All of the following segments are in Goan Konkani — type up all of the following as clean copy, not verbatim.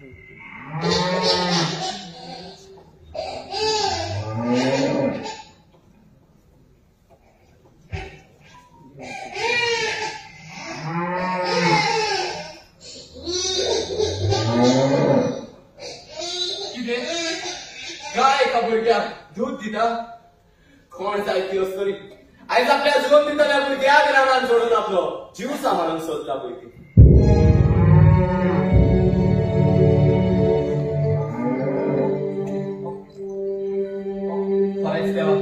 गाय एका भुरग्याक दूध दिता कोण जाय ती अस्तुरी आयज आपल्या जल्म दितल्या भुरग्याक रानान सोडून आपलो जीव सांबाळूंक सोदता पळय ती. खरेंच देवा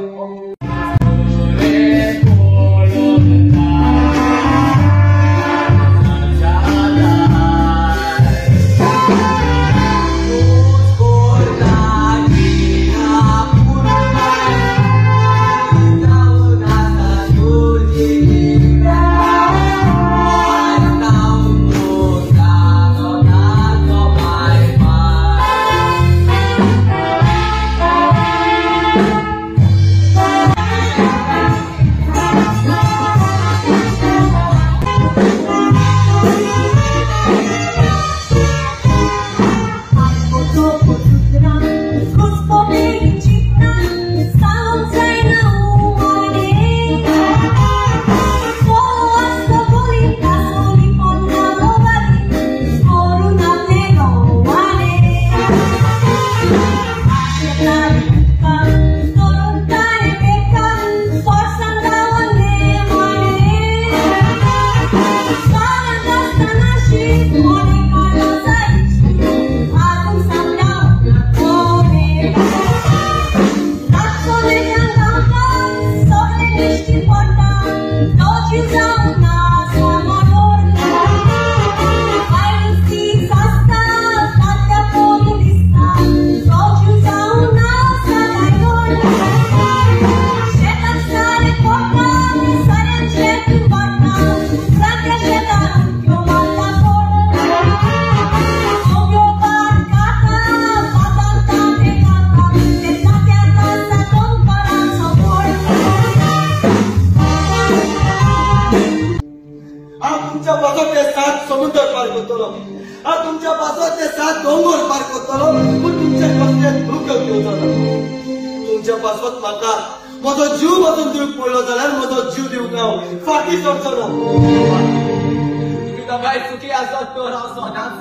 समुद्र पार करतलो, हांव तुमच्या पासत ते सात दोंगर पार करतलो, पूण तुमच्या कसलें दुःख घेवचो ना. तुमच्या पासत म्हाका म्हजो जीव वचून दिवंक पडलो जाल्यार म्हजो जीव दिवंक हांव फाटीं सरचो ना. तुमी दोगांय चुकी आसत तर हांव सदांच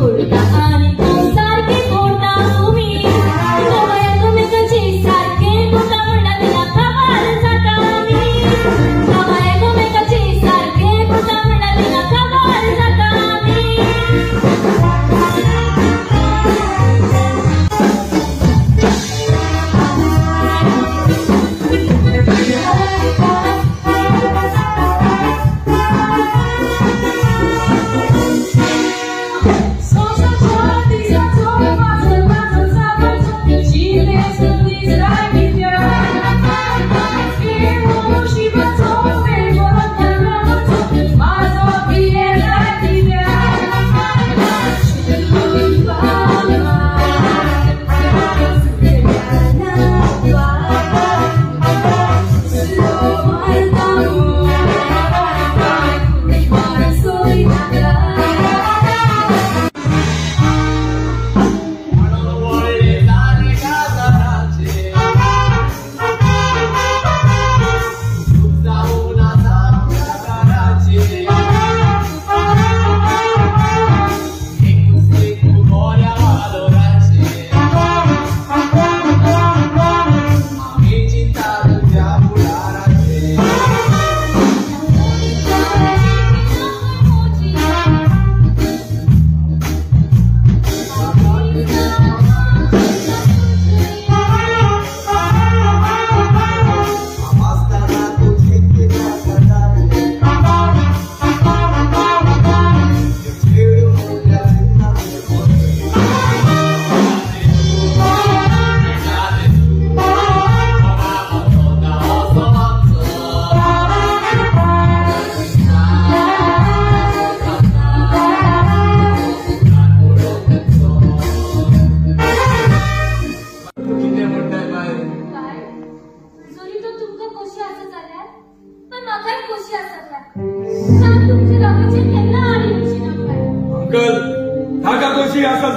Thank you.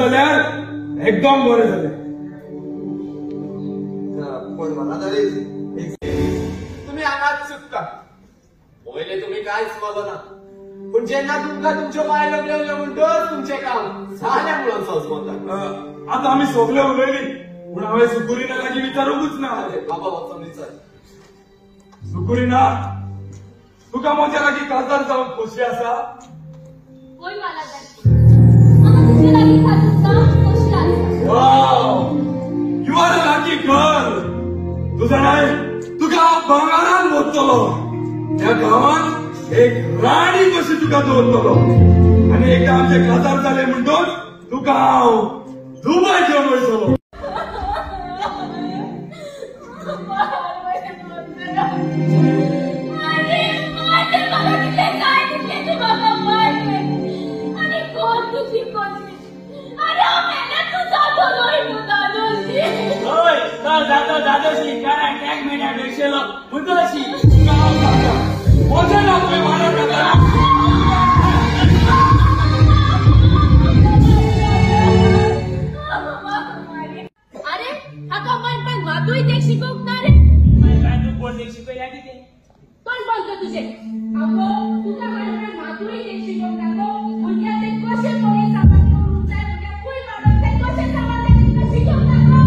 जाल्यार एकदम बरें जालें. पण मला तरी तुम्ही हांगाच चुकता. पयले तुमी कांयच ना, पूण जेन्ना तुमकां तुमच्यो बायलो मेवल्यो म्हणटच तुमचें काम जालें म्हणून समजता. आतां आमी सगळे उलयली, पूण हांवें सुकुरीना लागीं विचारूंकूच ना. बाबा वचोन विचार. सुकुरीना, तुका म्हज्या लागीं काजार जावंक खोशी आसा? होय मला म्हाका तुजे लागीं काजार जावंक खोशी आसा. Wow, you are a lucky girl. तूं जाणाय, तुका हांव भांगारान भरतलो. ह्या गांवांत एक राणी कशी तुका दवरतलो. आनी एकदां आमचें काजार जालें म्हणटच तुका हांव दुबय घेवन वयतलो. अरे हाका मन पण मातूय देख शिकोवंक ना रे. शिकयल्या कितें? तोंड बंद कर तुजें. आगो तुका मन पण मातूय देख शिकोवंक ना गो. भुरग्याक तें कशें बरें सांबाळ करूंक जाय, भुरग्याक खूंय वाडोवंक जाय, कशें सांबाळ जाय तुका शिकोवंक ना गो.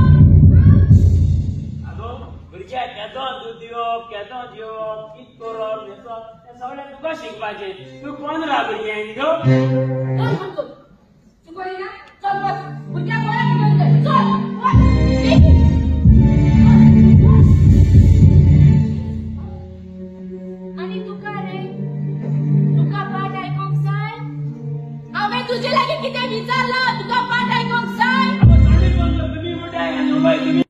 आगो भुरग्याक केदो दूद दिवप, केदो जेवप, कित करप, न्हेसप, तें सगळें तुका शिकपाचें. तूं कोण रा भुरग्यांक गो? तोंड बंद कर. तूं करिना? चल वच, भुरग्याक बरें घेवन चल. चल वच बेगीन. आनी तुका रे, तुका पाठ आयकोंक जाय? हांवें तुजे लागीं कितें विचारलां? तुका पाठ आयकोंक जाय? तुमी म्हणटाय आनी उबय तुमी.